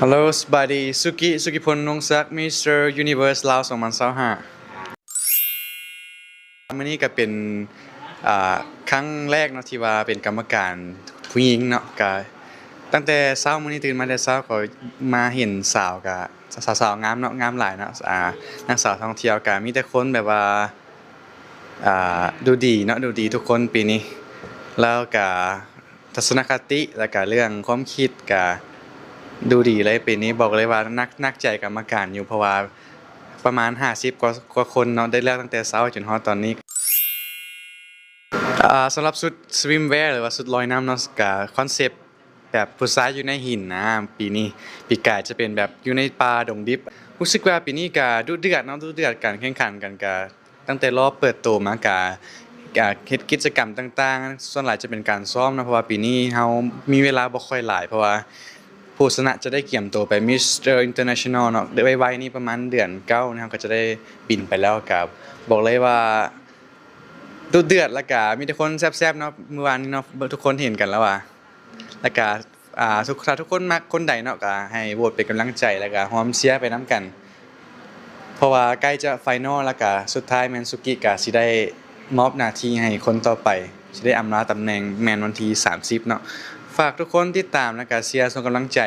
Hello ສະບາຍດີ ສຸກິ ສຸກິພົນ ນົງສັກ Mister Universe ລາວ ສອງພັນຊາວຫ້າ. ມື້ນີ້ກໍເປັນ ອ່າ ຄັ້ງແລກເນາະ ທີ່ວ່າເປັນກຳມະການຜູ້ຍິງເນາະ. ກໍຕັ້ງແຕ່ເຊົ້າ ມື້ນີ້ຕື່ນມາແຕ່ເຊົ້າ ກໍມາເຫັນສາວ ກໍສາວໆງາມເນາະ ງາມຫຼາຍເນາະ. ອ່າ ນາງສາວທ່ອງທ່ຽວ ກໍມີແຕ່ຄົນແບບວ່າ ອ່າ ດູດີເນາະ ດູດີທຸກຄົນປີນີ້. ແລ້ວກໍທັດສະນະຄະຕິ ແລ້ວກໍເລື່ອງຄວາມຄິດກໍດູດີເລີຍປີນີ້. ບອກເລີຍວ່າໜັກ ໜັກໃຈກຳມະການຢູ່ ເພາະວ່າປະມານຫ້າສິບກວ່າ ກວ່າຄົນເນາະ ໄດ້ເລືອກຕັ້ງແຕ່ເຊົ້າຈົນຮອດຕອນນີ້. ອ່າ ສຳລັບຊຸດ swimwear ຫຼືວ່າຊຸດລອຍນ້ຳເນາະ ກໍຄອນເຊັບ ແບບຜູ້ຊາຍຢູ່ໃນຫີນນະ. ປີນີ້ ປີກາຍຈະເປັນແບບຢູ່ໃນປ່າດົງດິບ. ຮູ້ສຶກວ່າປີນີ້ກະດຸເດືອດເນາະ ດຸເດືອດ ການແຂ່ງຂັນກັນກະ ຕັ້ງແຕ່ລອບເປີດໂຕມາກະ ກະເຮັດກິດຈະກຳຕ່າງໆ ສ່ວນຫຼາຍຈະເປັນການຊ້ອມເນາະ ເພາະວ່າປີນີ້ເຮົາມີເວລາບໍ່ຄ່ອຍຫຼາຍ ເພາະວ່າຜູ້ຊະນະຈະໄດ້ກຽມໂຕໄປ Mister International ເນາະ ໄວໆນີ້ ປະມານເດືອນເກົ້ານີ້ ເຮົາກໍຈະໄດ້ບິນໄປແລ້ວ. ກະບອກເລີຍວ່າດຸເດືອດ ແລ້ວກະມີແຕ່ຄົນແຊບໆເນາະ ມື້ວານນີ້ເນາະ ທຸກຄົນເຫັນກັນແລ້ວວ່າ ແລ້ວກະ ອ່າ ທຸກ ຖ້າທຸກຄົນມັກຄົນໃດເນາະ ກະໃຫ້ໂຫວດເປັນກຳລັງໃຈ ແລ້ວກະຮ່ວມເຊຍໄປນຳກັນ ເພາະວ່າໃກ້ຈະໄຟນອລ ແລ້ວກະສຸດທ້າຍແມ່ນສຸກິກະຊິໄດ້ມອບໜ້າທີ່ໃຫ້ຄົນຕໍ່ໄປ ຊິໄດ້ອຳລາຕຳແໜ່ງແມ່ນວັນທີສາມສິບເນາະ. ຝາກທຸກຄົນຕິດຕາມ ແລ້ວກະເຊຍ ສົ່ງກຳລັງໃຈ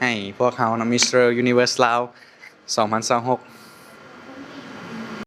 ໃຫ້ພວກເຮົາເນາະ Mister Universe ລາວ ສອງພັນຊາວຫົກ.